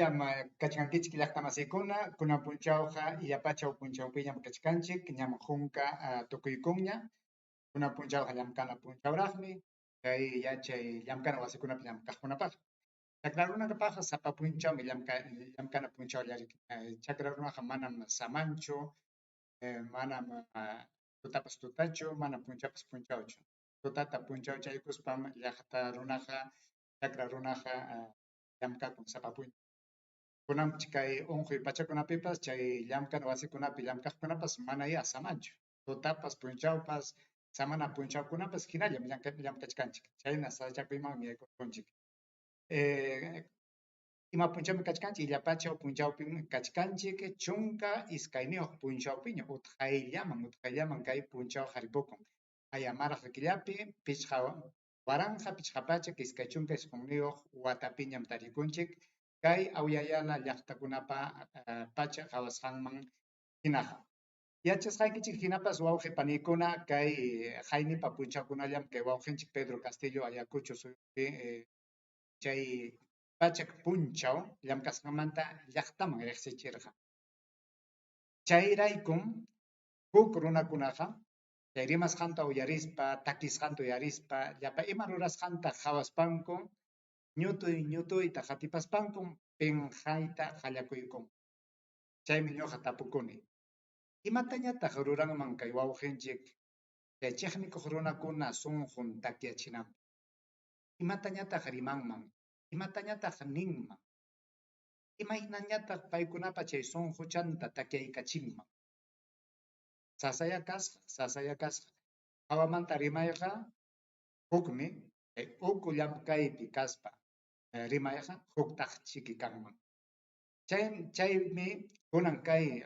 Imaynallam kachkankichik, llaqtamasiykuna? Kunan punchawqa illapachaw punchawpiñam kachkanchik, ñam hunka tukuykunña. Kunan punchawqa llamkana punchawraqmi, kay yachay llamkana wasikunapi llamkaqkunapaq. Chakra runapaqqa sapa punchawmi llamkana punchawlla, chakra runaqa manam samanchu, manam tutapas tutachu, manam punchawpas punchawchu. Tutata punchawchaykuspam llaqta runaqa, chakra runaqa llamkakun sapa punchaw. Kunan kay unquy pachakunapipas chay llamkana wasikunapi llamkaqkunapas manayá samanchu. Tutapas, punchawpas, samana punchawkunapas hinallam llamkachkanchik. Chayna sasachakuymanmi yaykurqunchik. Ima punchawmi kachkanchik? Illapachaw punchawpim kachkanchik, 12 punchawpiña utqayllaman, utqayllaman kay punchawqa ripukun. Ayamarqa killapi 5529 watapiñam tarikunchik kay Awyayala llaqtakunapa pacha qawasqanman hinaqa. Yachasqaykichik hinapas, wawqi paniykuna, kay qaynipa punchawkunallam kay wawqinchik Pedro Castillo Ayacucho suyupi chay 100 punchaw llamkasqanmanta llaqtaman riqsichirqa. Chayraykum huk runakunaqa chay rimasqanta uyarispa, takisqanta uyarispa, llapa ima rurasqanta qawaspanku, ñutuy ñutuyta qatipaspankum pinqayta qallakuykunku. Chaymi ñuqa tapukuni, imatañataq ruranman kay wawqinchik chay chiqnikuq runakuna sunqun takyachinanpaq? Imatañataq rimanman? Imatañataq ninman? Imaynañataq paykunapa chay sunquchanta takyaykachinman? Sasaya kasqa, sasaya kasqa. Hawamanta rimayqa hukmi, chay uku llamkaypi kaspa rimayqa huktaq chiki kanman. Chaymi kunan kay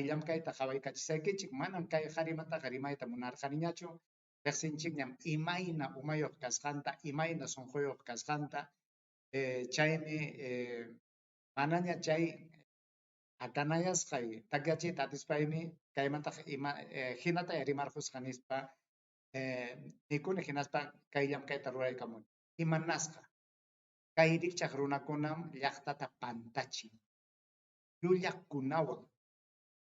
llamkayta qawaykachisaykichik, manam kay qarimantaqa rimayta munarqaniñachu, riqsinchikñam imayna umayuq kasqanta, imayna sunquyuq kasqanta, chaymi manaña chay akanayasqay takyachiyta atispaymi kaymantaqa ima hinata rimarqusqa nispa nikuni, hinaspa kay llamkayta ruraykamuni. Imanasqa? Kay rikchaq runakunam llaqtata pantachin. Llullakunawan,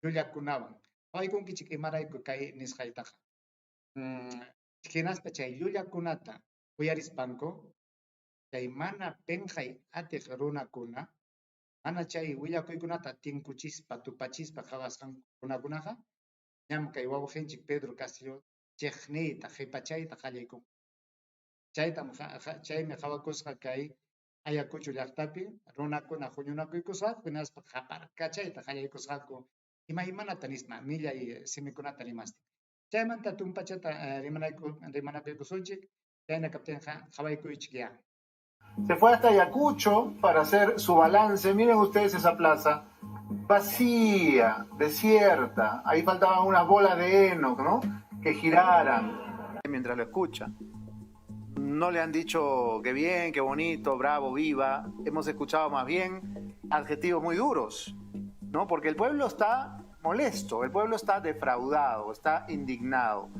llullakunawan. Qawaykunkichik imarayku kay nisqaytaqa. Hinaspa chay llullakunata uyarispanku, chay mana pinqay atiq runakuna, mana chay willakuykunata tinkuchispa, tupachispa qawasqanku runakunaqa, ñam kay wawqinchik Pedro Castillo chiqniyta, qipachayta qallaykunku. Chaytam chaymi qawakusqa kay Ayacucho llaqtapi runakuna huñunakuykusqaku hinaspa qaparkachayta qallaykusqaku imaymanata nispa, millay simikunata rimastin. Chaymanta tumpachata rimanakuykusunchik, chayna kaptinqa qawaykuychik ya. Se fue hasta Ayacucho para hacer su balance. Miren ustedes esa plaza vacía, desierta. Ahí faltaban unas bolas de heno, ¿no? Que giraran. Mientras lo escucha. No le han dicho qué bien, qué bonito, bravo, viva. Hemos escuchado más bien adjetivos muy duros, ¿no? Porque el pueblo está molesto, el pueblo está defraudado, está indignado.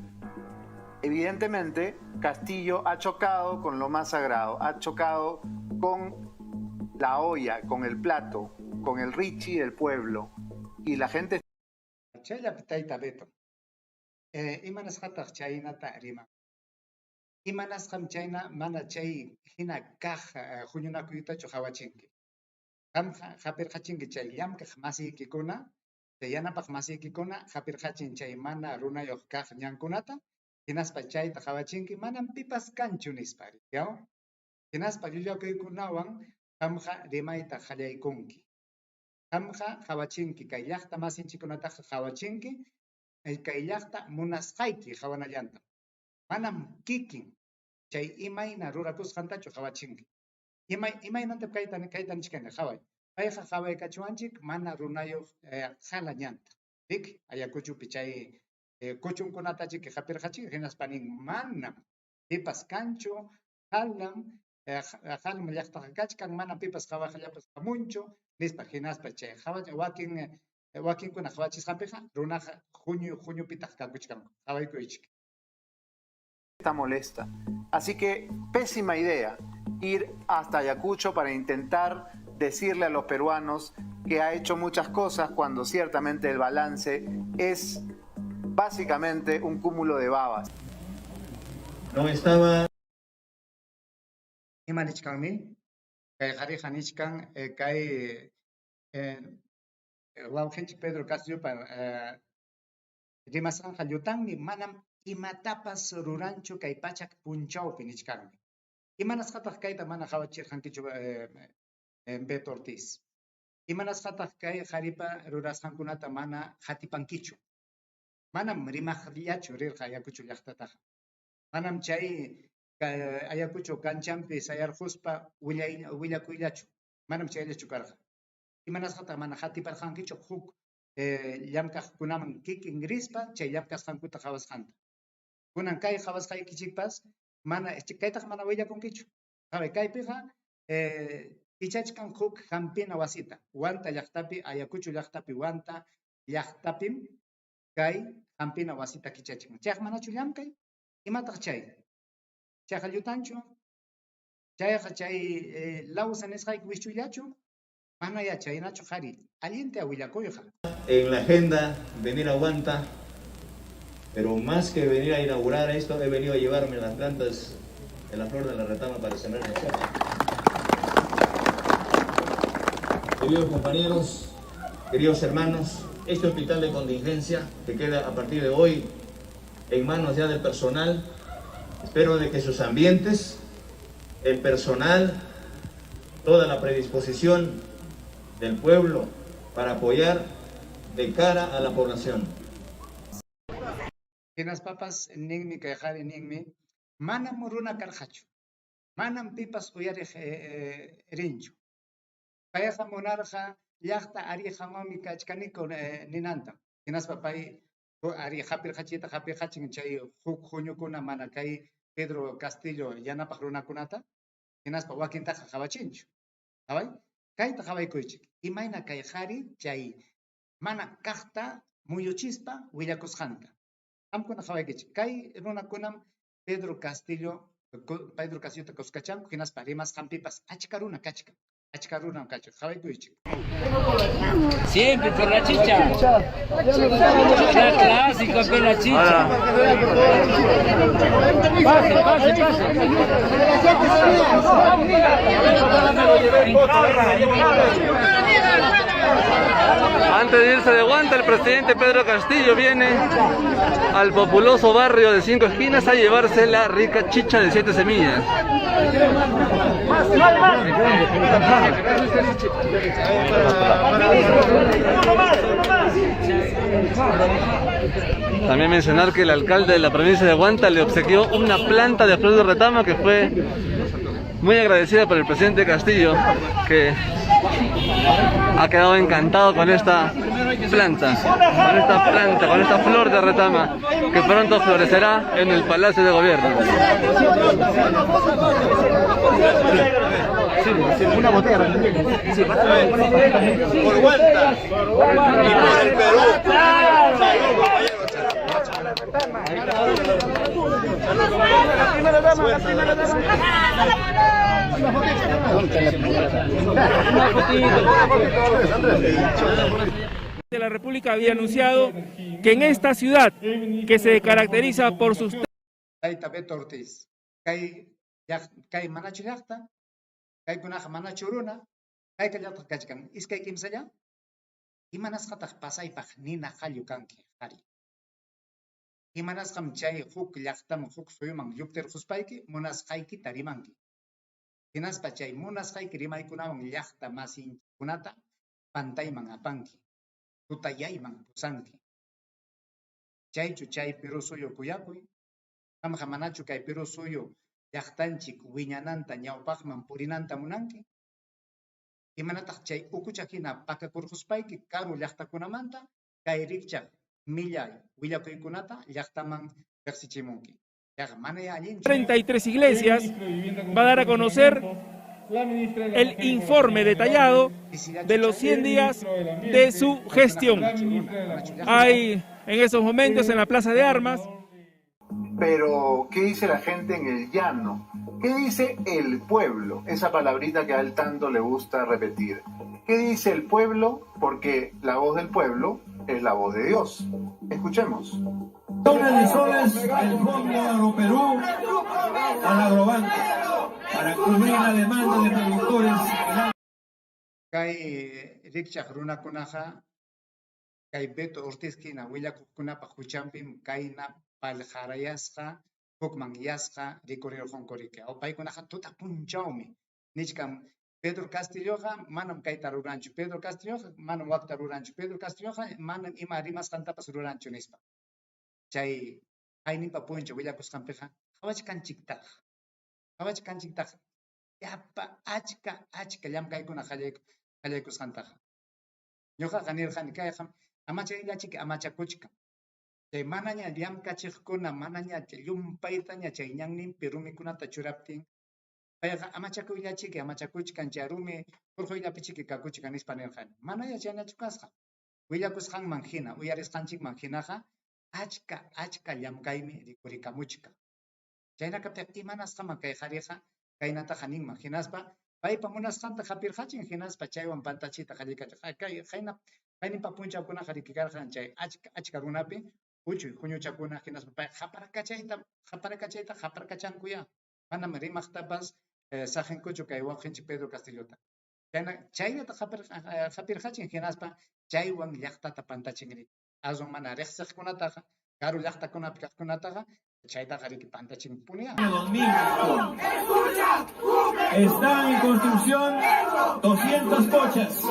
Evidentemente, Castillo ha chocado con lo más sagrado, ha chocado con la olla, con el plato, con el Richie del pueblo. Y la gente. Chayllapi tayta Beto. Imanasqataq chaynata riman? Imanasqam chayna mana chay hina kaq huñunakuytachu qawachinki? Qamqa hapirqachinki chay llamkaq masiykikuna, chay yanapaq masiykikuna hapirqachin chay mana runayuq kaq ñankunata, hinaspa chayta qawachinki manam pipas kanchu nispa, yaw? Hinaspa llullakuykunawan qamqa rimayta qallaykunki. Qamqa qawachinki kay llaqta masinchikkunataqa qawachinki kay llaqta munasqayki qawanallantam. Manam kikin chay imayna rurakusqantachu qawachinki. Imaynantam kayta nichkani? Qaway. Payqa qawaykachiwanchik mana runayuq qala ñanta. Rik Ayacuchopi chay kuchunkunata chiki hapirqachik hinaspa nin manam pipas kanchu, qalam qalam llaqtaqa kachkan, manam pipas qawaqllapas hamunchu nispa, hinaspa chay wakin wakinkuna qawachisqanpiqa runaqa huñu huñupitaq kakuchkanku. Qawaykuychik. Está molesta. Así que pésima idea ir hasta Ayacucho para intentar decirle a los peruanos que ha hecho muchas cosas cuando ciertamente el balance es básicamente un cúmulo de babas. No estaba Ima nichkanmi? Kay qhariqa nichkan kay wawqinchik Pedro Castillopa rimasqanqa llutanmi, manam imatapas ruranchu kay pachak punchawpi nichkanmi. Imanasqataq kayta mana qhawachirqankichu, Beto Ortiz? Imanasqataq kay qharipa rurasqankunata mana qatipankichu? Manam rimaqllachu rirqa Ayacucho llaqtataqa. Manam chay Ayacucho kanchanpi sayarquspa willakuyllachu. Manam chayllachu karqa. Imanasqataq mana qatiparqankichu huk llamk'aqkunaman kikin rispa chay llamk'asqankuta qhawasqanta? Kunan kay qhawasqaykichikpas mana kaytaqa mana willakunkichu. Qhaway, kaypiqa kichachkan huk hampina wasita. Huanta llaqtapi, Ayacucho llaqtapi, Huanta llaqtapim kay hampina wasita kichachkan. Chayqa manachu llamk'ay? Imataq chay? Chayqa llutanchu? Chayqa chay lawsa nisqayki wischuyllachu? Mana ya chaynachu qhari. Allinta willakuyqa. En la agenda venir a Huanta, pero más que venir a inaugurar esto, he venido a llevarme las plantas de la flor de la retama para sembrar en el. Queridos compañeros, queridos hermanos, este hospital de contingencia que queda a partir de hoy en manos ya del personal, espero de que sus ambientes, el personal, toda la predisposición del pueblo para apoyar de cara a la población. Hinaspapas ninmi kay qhari ninmi, manam runa karqachu. Manam pipas uyariq rinchu. Payqa munarqa llaqta ariqanwanmi kachkaniku ninanta. Hinaspa pay ari hapirqachiyta hapirqachin chay huk huñukuna mana kay Pedro Castillo yanapaq runakunata, hinaspa wakintaqa qhawachinchu. Qhaway, kayta qhawaykuychik. Imayna kay qhari chay mana kaqta muyuchispa willakusqanta. Qamkuna qhawaykichik. Kay runakunam Pedro Castillo Pedro Castillota kuskachanku, hinaspa rimasqanpipas achka runa kachkan. Achka runam kachkan. Qhawaykuychik. Siempre por la chicha. La clásica que la chicha. Pase, pase, pase. Antes de irse de Huanta, el presidente Pedro Castillo viene al populoso barrio de Cinco Esquinas a llevarse la rica chicha de 7 semillas. También mencionar que el alcalde de la provincia de Huanta le obsequió una planta de flor de retama que fue muy agradecida por el presidente Castillo, que ha quedado encantado con esta planta, con esta flor de retama que pronto florecerá en el Palacio de Gobierno. Una botella. Por Huanta y por el Perú. De la República había anunciado que en esta ciudad, que se caracteriza por sus Tayta Beto Ortiz, kay manachu llaqta, kaykunaqa manachu runa, kayka llaqta kachkan iskay kimsalla, imanasqataq pasaypaq nina qallu kanki qhari. Imanasqam chay huk llaqtaman huk suyuman lluptirquspayki munasqaykita rimanki. Hinaspa chay munasqayki rimaykunawan llaqta masinkunata pantayman apanki, tutayayman pusanki. Chaychu chay Perú suyu kuyakuy? Qamqa manachu kay Perú suyu llaqtanchik wiñananta ñawpaqman purinanta munanki? Imanataq chay ukucha hina pakakurquspayki karu llaqtakunamanta kay rikchaq millay willakuykunata llaqtaman riqsichimunki. Yaqa mana ya allinchu. 33 iglesias va a dar a conocer el informe detallado de los 100 días de su gestión. Hay en esos momentos en la Plaza de Armas. Pero, ¿qué dice la gente en el llano? ¿Qué dice el pueblo? Esa palabrita que a él tanto le gusta repetir. ¿Qué dice el pueblo? Porque la voz del pueblo es la voz de Dios. Escuchemos. Millones de soles al Fondo Agroperú al Agrobanco para cubrir la demanda de productores. Kay rikchaq runakunaqa kay Beto Ortiz hina willakuqkunapa huchanpim kayna pallqarayasqa hukmanyasqa rikurirqunku riki. Paykunaqa tuta punchawmi nichkan Pedro Castilloqa manam kayta ruranchu, Pedro Castilloqa manam wakta ruranchu, Pedro Castilloqa manam ima rimasqantapas ruranchu nispa. Chay ayninpa punchaw willakusqanpiqa qawachkanchiktaq, qawachkanchiktaq llapa achka achka llamkaykuna qallaykusqantaqa. Ñuqaqa nirqani kayqa amachayllachiki amachakuchkan. Chay manaña llamkachiqkuna manaña llumpaytaña chay ñanninpi rumikunata churaptin payqa amachakuyllachiki amachakuchkan chay rumi hurquyllapichiki kakuchkan nispa nirqani. Manaña chaynachu kasqa. Willakusqanman hina, uyarisqanchikman hinaqa achka achka llamkaymi rikurikamuchkan. Chayna kaptinqa imanasqaman kay qhariqa kaynataqa ninman hinaspa paypa munasqanta hapirqachin hinaspa chaywan pantachiyta qallaykachiq. Kay qayna qayninpa punchawkunaqa riki karqan chay achka achka runapi uchuy huñuchakuna hinaspa pay qaparakachayta qaparakachayta qaparakachankuyá. Manam rimaqtapas saqinkuchu kay wawqinchik Pedro Castillota. Chayna chayllata hapirqachin hinaspa chaywan llaqtata pantachin riki. Aswan mana riqsiqkunataqa karu llaqtakunapi kaqkunataqa chaytaqa riki pantachinpuniyá. Están en construcción 200 coches,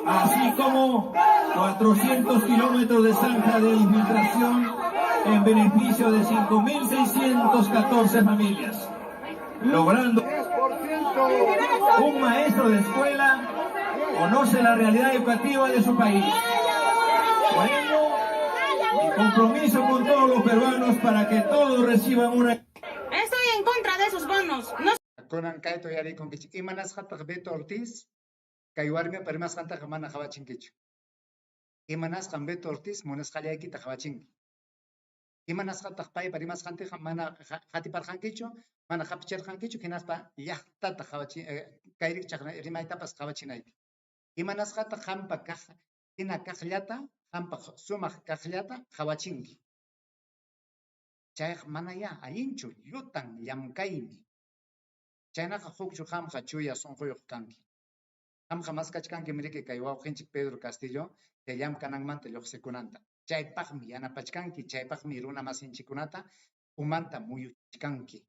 así como 400 kilómetros de zanja de infiltración en beneficio de 5.614 familias, logrando un maestro de escuela conoce la realidad educativa de su país. Por ello, mi compromiso con todos los peruanos para que todos reciban una... Estoy en contra de esos bonos. No Kunan kayta uyarikunkichik. Imanasqataq Beto Ortiz kay warmipa rimasqantaqa mana qawachinkichu? Imanasqam Beto Ortiz munasqallaykita qawachinki? Imanasqataq paypa rimasqantaqa mana qatiparqankichu, mana hapichirqankichu hinaspa llaqtata qawachi kay rikchaq rimaytapas qawachinayki? Imanasqataq qampa kaq hina kaqllata, qampa sumaq kaqllata qawachinki? Chayqa manayá allinchu, llutan llamkaymi. Chaynaqa hukchu qamqa chuya sunquyuq kanki. Qamqa maskachkankim riki kay wawqinchik Pedro Castillo chay llamkananmanta lluqsikunanta. Chaypaqmi yanapachkanki, chaypaqmi runa masinchikkunata umanta muyuchkanki.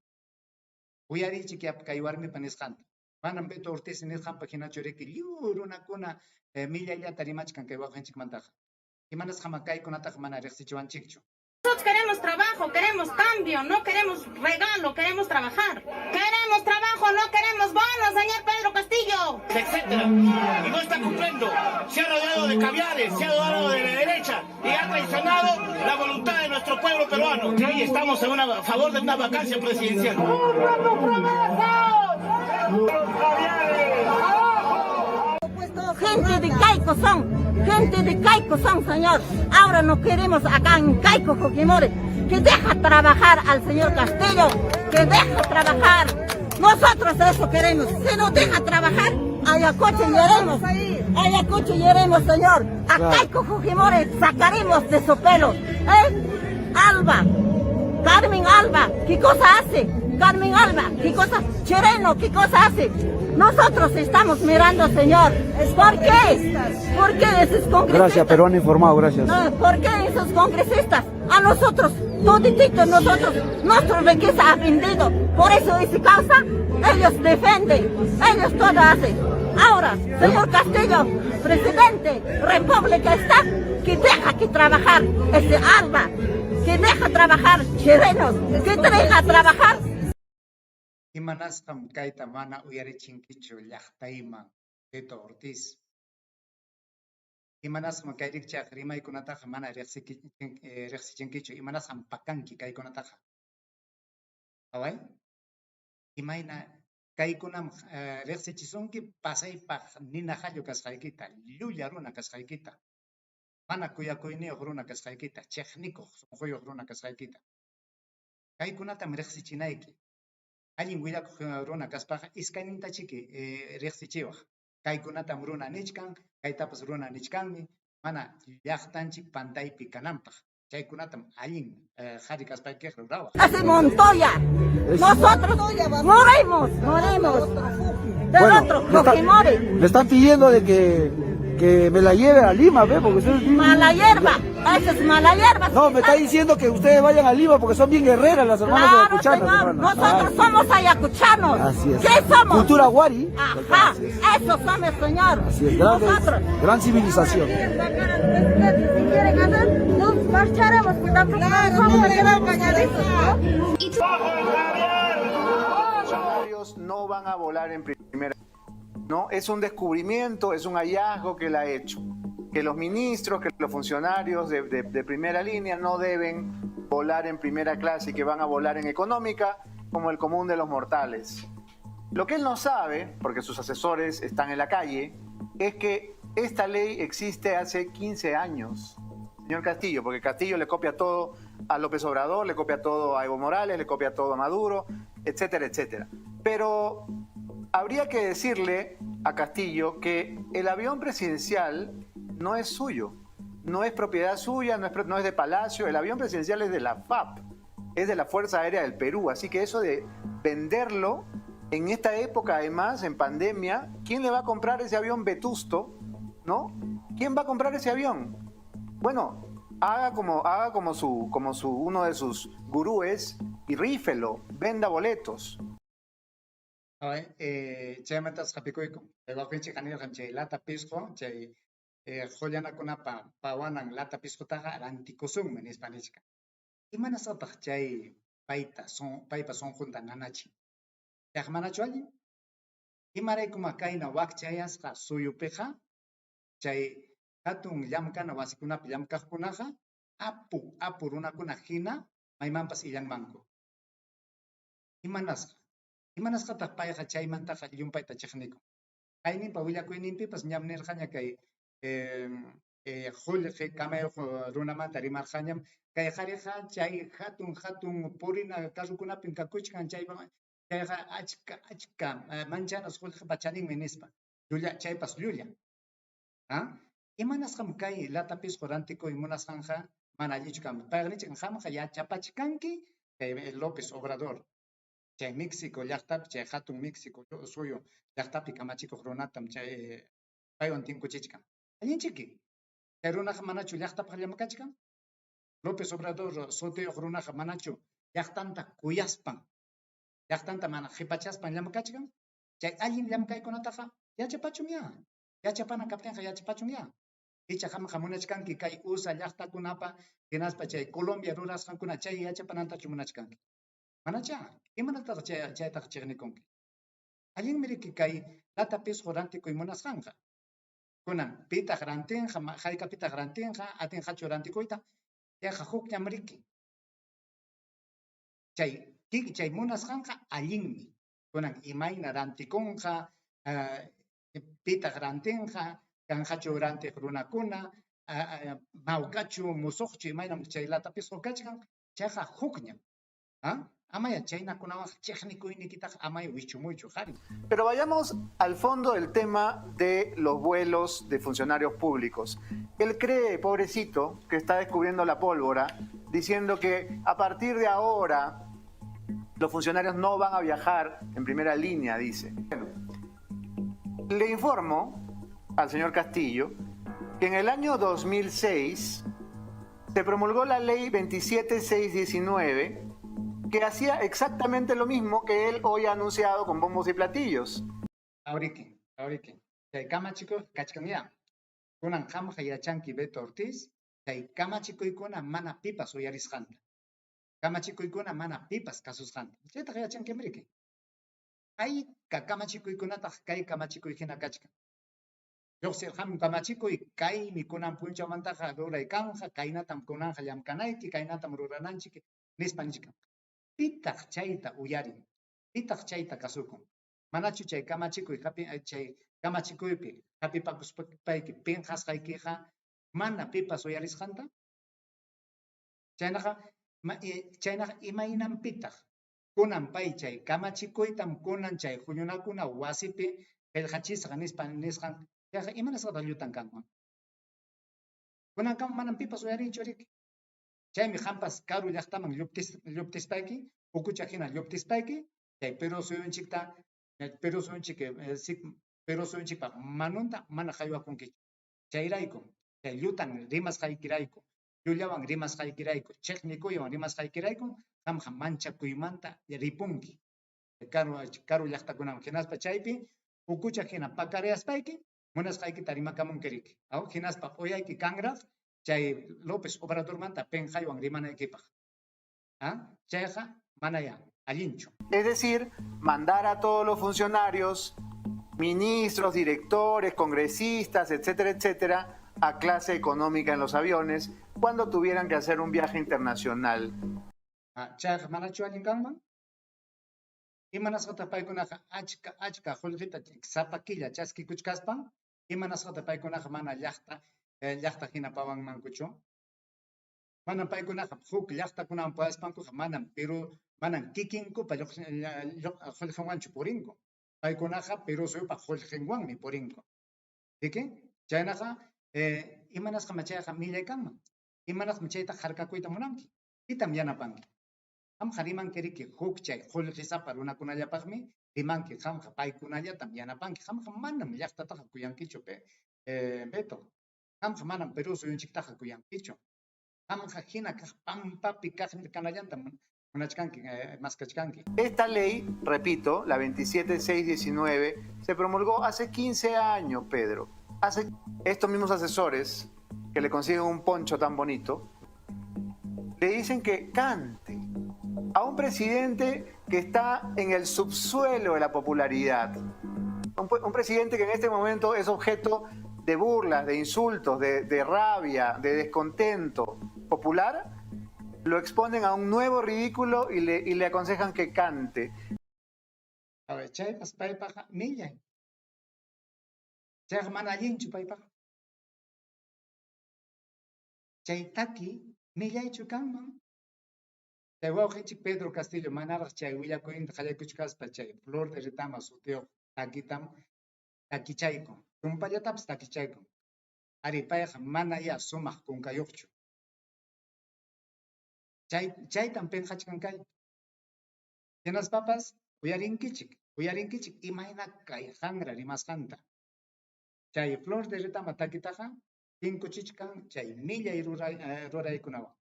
Uyariychik kay warmipa nisqanta. Manam Beto Ortiz nisqanpa hinachu riki lliw runakuna millayllata rimachkan kay wawqinchikmantaqa. Imanasqam kaykunataqa mana riqsichiwanchikchu. Nosotros queremos trabajo, queremos cambio, no queremos regalo, queremos trabajar. Queremos trabajo, no queremos bonos, señor Pedro Castillo. Etcétera. Y no está cumpliendo. Se ha rodeado de caviares, se ha rodeado de la derecha y ha traicionado la voluntad de nuestro pueblo peruano. Y hoy estamos en una, a favor de una vacancia presidencial. ¡Cumplan tus promesas! ¡Los caviares! ¡Abajo! Gente de Cayco son, gente de Cayco son, señor. Ahora no queremos acá en Cayco, Fujimori, que deja trabajar al señor Castillo, que deja trabajar. Nosotros eso queremos. Si no deja trabajar, Ayacucho iremos. Ayacucho iremos, señor. A Cayco Fujimori sacaremos de su pelo. ¿Eh? Alba, Carmen Alba, ¿qué cosa hace? Carmen Alba, ¿qué cosa? Chireno, ¿qué cosa hace? Nosotros estamos mirando, señor. ¿Por qué? ¿Por qué esos congresistas? Gracias, peruano informado, gracias. No, ¿por qué esos congresistas? A nosotros, toditito nosotros, nuestra riqueza ha vendido. Por eso esa causa, ellos defienden, ellos todo hacen. Ahora, señor Castillo, presidente, República está, que deja que trabajar ese Alba, que deja trabajar chilenos, que deja trabajar. Imanasqam kayta mana uyarichinkichu llaqtayman, Beto Ortiz? Imanasqam kay rikchaq rimaykunataqa mana riqsichinkichu? Imanasqam pakanki kaykunataqa? Qhaway, imayna kaykunam riqsichisunki pasaypaq nina qallu kasqaykita, llulla runa kasqaykita, mana kuyakuyniyuq runa kasqaykita, chiqnikuq sunquyuq runa kasqaykita. Kaykunatam riqsichinayki. Allin willakuq runa kaspaqa iskaynintachiki riqsichiwaq. Kaykunatam runa nichkan, kaytapas runa nichkanmi, mana llaqtanchik pantaypi kananpaq. Chaykunatam allin qhari kaspaykiqa rurawaq. Ese Montoya, nosotros morimos, morimos. Del Bueno, otro, le está- Fujimori. Le están pidiendo de que, que me la lleve a Lima, ¿ve? Porque ustedes viven- Mala hierba, esa es mala hierba. No, me está diciendo que ustedes vayan a Lima porque son bien guerreras las hermanas Claro, ayacuchanas, señor. hermano. Nosotros somos ayacuchanos. Así es. ¿Qué somos? Cultura wari. Ajá, Así es. eso somos, señor. Así es, grande- Nosotros. gran civilización. Si quieren hacer, nos marcharemos, pues tampoco somos ¿no? Funcionarios no van a volar en primera. No, es un descubrimiento, es un hallazgo que él ha hecho. Que los ministros, que los funcionarios de, de- de primera línea no deben volar en primera clase y que van a volar en económica como el común de los mortales. Lo que él no sabe, porque sus asesores están en la calle, es que esta ley existe hace 15 años, señor Castillo, porque Castillo le copia todo a López Obrador, le copia todo a Evo Morales, le copia todo a Maduro, etcétera, etcétera. Pero habría que decirle a Castillo que el avión presidencial no es suyo, no es propiedad suya, no es, pro- no es de Palacio, el avión presidencial es de la FAP, es de la Fuerza Aérea del Perú, así que eso de venderlo en esta época, además, en pandemia, ¿quién le va a comprar ese avión vetusto? ¿No? ¿Quién va a comprar ese avión? Bueno, haga como, haga como su, como su, uno de sus gurúes y rífelo, venda boletos. Ay, chaymantas hapikuyku. Chay wawqinchikqa nirqam chay lata pisqu, chay qullanakunapa pawanan lata pisqutaqa rantikusunmi nispa nichkan. Imanasqataq chay payta son, paypa sunqunta nanachin? Chayqa manachu allin? Imaraykuma kayna wakchayasqa suyupiqa chay hatun llamkana wasikunapi llamkaqkunaqa apu apu runakuna hina maymanpas illanmanku. Imanasqa? Imanasqataq payqa chaymantaqa llumpayta chiqnikun? Kayninpa willakuyninpipas ñam nirqaña kay qullqi kamayuq runamanta rimarqañam, kay qhariqa chay hatun hatun purina carrokunapim kakuchkan, chaypa chayqa achka achka manchanas qullqipa chaninmi nispa. Llulla, chaypas llulla. ¿Ah? Imanasqam kay lata pisqu rantikuy munasqanqa mana allinchu kanman. Payqa nichkan qamqa yachapachkanki kay López Obrador. Chay México llaqtapi, chay hatun México suyu llaqtapi kamachikuq runatam chay paywan tinkuchichkan. Allinchiki. Chay runaqa manachu llaqtapaq llamkachkan? López Obrador sutiyuq runaqa manachu llaqtanta kuyaspan, llaqtanta mana qhipachaspan llamkachkan? Chay allin llamkaykunataqa yachapachunyá. Yachapana kaptinqa yachapachunyá. Icha qamqa munachkanki kay USA llaqtakunapa hinaspa chay Colombia rurasqankuna chay yachapanantachu munachkanki. Manachá, imanataq chay chaytaqa chiqnikunki? Allinmi riki kay lata pisqu rantikuy munasqanqa. Kunan pitaq rantinqa, haykapitaq rantinqa, atinqachu rantikuyta, chayqa hukñam riki. Chay chay munasqanqa allinmi. Kunan imayna rantikunqa, pitaq rantinqa, kanqachu rantiq runakuna, mawkachu, musuqchu, imaynam chay lata pisqu kachkan, chayqa hukñam. ¿Ah? Amaya chaynakunawan chiqnikuyniykitaqa amaya wichumuychu, qhari. Pero vayamos al fondo del tema de los vuelos de funcionarios públicos. Él cree, pobrecito, que está descubriendo la pólvora, diciendo que a partir de ahora los funcionarios no van a viajar en primera línea, dice. Bueno, le informo al señor Castillo que en el año 2006 se promulgó la ley 27619 que hacía exactamente lo mismo que él hoy ha anunciado con bombos y platillos. Awriki, awriki. Chay kamachikuy kachkanyá. Kunan qamqa yachanki Beto Ortiz, chay kamachikuykuna mana pipas uyarisqanta. Kamachikuykuna mana pipas kasusqanta. Chaytaqa yachankim riki. Hayka kamachikuykunataq kay kamachikuy hina kachkan. Lluqsirqamun kamachikuy, kaymi kunan punchawmantaqa ruray kanqa, kaynatam kunanqa llamkanayki, kaynatam rurananchik, nispa nichkan. Pitaq chayta uyarin? Pitaq chayta kasukun? Manachu chay kamachikuy hapi chay kamachikuypi hapipakuspayki pinqasqaykiqa mana pipas uyarisqanta? Chaynaqa chaynaqa imaynanpitaq Kunan pay chay kamachikuytam kunan chay huñunakuna wasipi qillqachisqa nispa nisqan chayqa imanasqataq llutan kanman? Kunankama manam pipas uyarinchu riki. Chaymi qampas karu llaqtaman lluptispayki, ukucha hina lluptispayki, chay Perú suyunchikta, Perú suyunchik, Perú suyunchikpa manunta mana haywakunkichu. Chayraykum, chay llutan rimasqaykirayku, llullawan rimasqaykirayku, chiqnikuywan rimasqaykiraykum, qamqa manchakuymanta ripunki karu karu llaqtakunaman. Hinaspa chaypi ukucha hina pakariaspayki munasqaykita rimakamunki riki. Aw, hinaspa uyayki kanraq chay López Obradormanta pinqaywan rimanaykipaq. ¿Ah? Chayqa manayá allinchu. Es decir, mandar a todos los funcionarios, ministros, directores, congresistas, etcétera, etcétera, a clase económica en los aviones cuando tuvieran que hacer un viaje internacional. Ah, chayqa manachu allin kanman? Imanasqataq paykunaqa achka achka qullqita sapa killa chaskikuchkaspa? Imanasqataq paykunaqa mana llaqta llaqta hina pawanmankuchu? Manam paykunaqa huk llaqtakunaman pawaspankuqa manam Perú manam kikinkupa qullqinwanchu purinku. Paykunaqa Perú suyupa qullqinwanmi purinku. Riki? Chaynaqa imanasqam chayqa millay kanman? Imanasqam chayta harkakuyta munanki? Pitam yanapanki? Qamqa rimanki riki huk chay qullqisapa runakunallapaqmi rimanki, qamqa paykunallatam yanapanki. Qamqa manam llaqtataqa kuyankichu, Beto. Qamqa manam Perú suyunchiktaqa kuyankichu. Qamqa hina kaq pampapi kaq kanallantam munachkanki, maskachkanki. Esta ley, repito, la 27619, se promulgó hace 15 años, Pedro. Hace estos mismos asesores que le consiguen un poncho tan bonito, le dicen que cante a un presidente que está en el subsuelo de la popularidad. Un presidente que en este momento es objeto de burlas, de insultos, de rabia, de descontento popular, lo exponen a un nuevo ridículo y le aconsejan que cante. A ver, chaypas paypaqqa millay. Chayqa mana allinchu paypaqqa. Chay taki millaychu kanman? Chay wawqinchik Pedro Castillo manaraq chay willakuyninta qallaykuchkaspa chay Flor de Retama sutiyuq takitam takichayku. Tumpallatapas takichayku. Ari payqa mana ya sumaq kunkayuqchu. Chay chaytam pinqachkan kay. Hinaspapas uyarinkichik, uyarinkichik imayna kay hanra rimasqanta. Chay Flor de Retama takitaqa tinkuchichkan chay millay ruray ruraykunawan.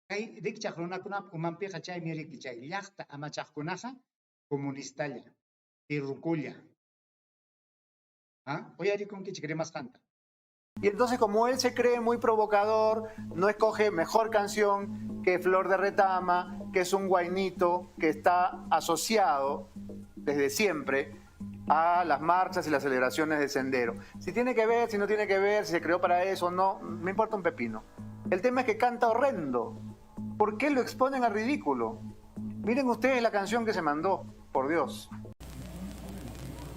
Kay rikchaq runakunap umanpiqa chaymi riki chay llaqta amachaqkunaqa comunistalla, terrukulla. ¿Ah? Uyarikunkichik rimasqanta. Y entonces, como él se cree muy provocador, no escoge mejor canción que Flor de Retama, que es un guainito que está asociado desde siempre a las marchas y las celebraciones de Sendero. Si tiene que ver, si no tiene que ver, si se creó para eso o no, me importa un pepino. El tema es que canta horrendo. ¿Por qué lo exponen al ridículo? Miren ustedes la canción que se mandó, por Dios.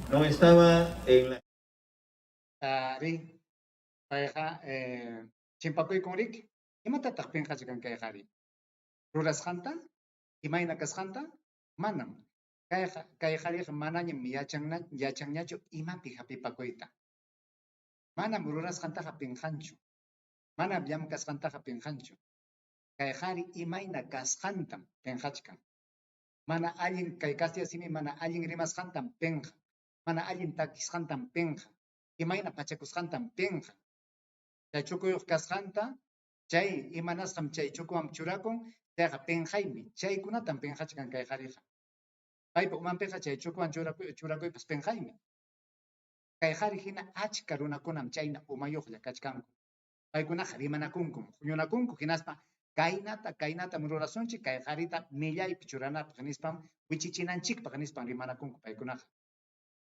No estaba en la Ari, payqa chimpakuykun riki. Imatataq pinqachkan kay qhari? Rurasqanta? Imayna kasqanta? Manam. Kayqa kay qhariqa manañam yachanñachu imapi hap'ipakuyta. Manam rurasqantaqa pinqanchu. Manam llamk'asqantaqa pinqanchu. Kay qhari imayna kasqantam pinqachkan. Mana allin kay kastilla simi mana allin rimasqantam pinqan. Mana allin takisqantam pinqan. Imayna pachakusqantam pinqan. Chay chukuyuq kasqanta, chay imanasqam chay chukuwan churakun, chayqa pinqaymi. Chaykunatam pinqachkan kay qhariqa. Paypa umanpiqa chay chukuwan churakuypas pinqaymi. Kay qhari hina achka runakunam chayna umayuqlla kachkanku. Paykunaqa rimanakunkum, huñunakunku hinaspa kaynata kaynatam rurasunchik kay qharita millaypi churanapaq nispam wichichinanchikpaq nispam rimanakunku paykunaqa.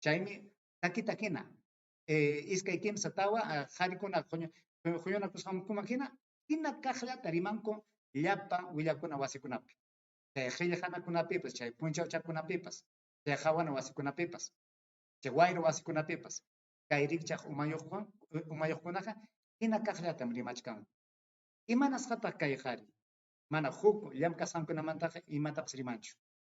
Chaymi takita hina iskay kimsa tawa qharikuna huñunakusqankuman hina hina kaqllata rimanku llapa willakuna wasikunapi. Chay qillqanakunapipas, chay punchawchakunapipas, chay hawana wasikunapipas, chay wayra wasikunapipas, kay rikchaq umayuqkunaqa hina kaqllatam rimachkanku. Imanasqataq kay qhari? Mana huk llamk'asqankunamantaqa imatapas rimanchu.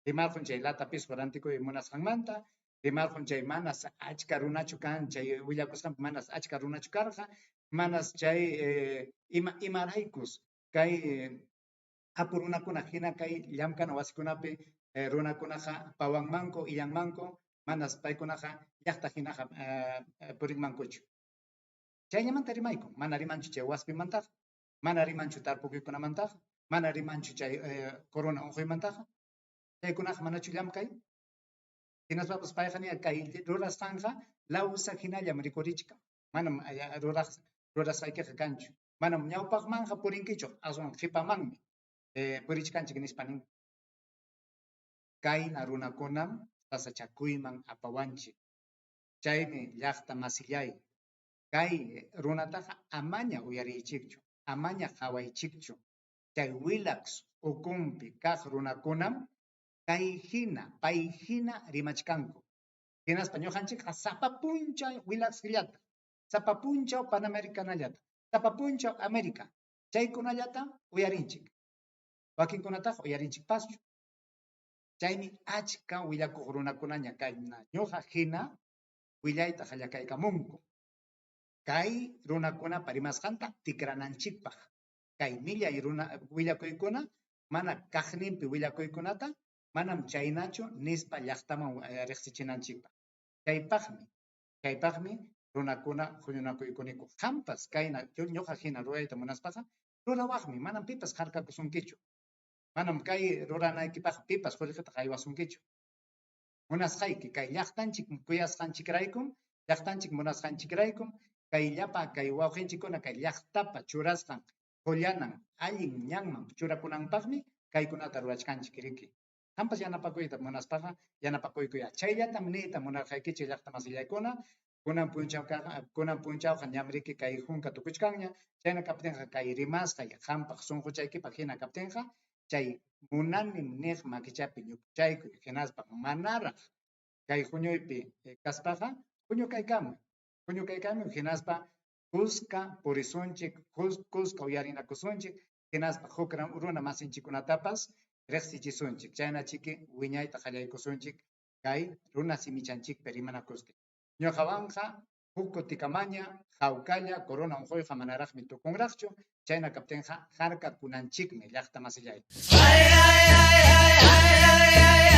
Rimarqun chay lata pisqu rantikuy munasqanmanta, rimarqun chay manas achka runachu kan, chay willakusqanpi manas achka runachu karqa, manas chay ima imaraykus kay apu runakuna hina kay llamk'ana wasikunapi runakunaqa pawanmanku, illanmanku, manas paykunaqa llaqta hinaqa purinmankuchu. Chayllamanta rimayku, mana rimanchu chay waspimantaqa, mana rimanchu tarpukuykunamantaqa, mana rimanchu chay corona unquymantaqa. Chaykunaqa manachu llamk'ay? Hinaspapas payqa niyan kay rurasqanqa lawsa hinallam rikurichkan. Manam rurasqaykiqa kanchu. Manam ñawpaqmanqa purinkichu, aswan qhipamanmi purichkanchik nispa nin. Kayna runakunam sasachakuyman apawanchik. Chaymi llaqta masillay, kay runataqa amaña uyariychikchu, amaña qhawaychikchu. Chay Willax ukunpi kaq runakunam kay hina, pay hina rimachkanku. Hinaspa ñuqanchikqa sapa punchaw Willaxllata, sapa punchaw Panamericanallata, sapa punchaw América, chaykunallata uyarinchik. Wakinkunataqa uyarinchikpaschu. Chaymi achka willakuq runakunaña kayna ñuqa hina willayta qallakaykamunku. Kay runakunapa rimasqanta tikrananchikpaq. Kay millay runa willakuykuna mana kaqninpi willakuykunata manam chaynachu nispa llaqtaman riqsichinanchikpaq. Chaypaqmi runakuna huñunakuykuniku. Qampas kayna ñuqa hina rurayta munaspaqa rurawaqmi, manam pipas harkakusunkichu. Manam kay ruranaykipaq pipas qullqita haywasunkichu. Munasqayki kay llaqtanchik kuyasqanchikraykum, llaqtanchik munasqanchikraykum, kay llapa kay wawqinchikkuna kay llaqtapa churasqan qullanan allin ñanman churakunanpaqmi kaykunata rurachkanchik riki. Qampas yanapakuyta munaspaqa yanapakuykuya. Chayllatam niyta munarqaykichik llaqta masillaykuna. Kunan punchawqa ñam riki kay hunka tukuchkanña. Chayna kaptinqa kay rimasqay qampaq sunquchaykipaq hina kaptinqa chay munanim niq makichapi ñukuchaykuy hinaspa manaraq kay huñuypi kaspaqa huñukaykamuy. Huñukaykamuy hinaspa kuska purisunchik, kuska uyarinakusunchik hinaspa huk runa masinchikkunatapas riqsichisunchik. Chaynachiki wiñayta qallaykusunchik kay runa simichanchikpi rimanakustin. Ñuqawanqa huk kutikamaña hawkalla corona unquyqa manaraqmi tukunraqchu, chayna kaptinqa harkakunanchikmi llaqta masillay. Ay, ay, ay, ay, ay, ay, ay.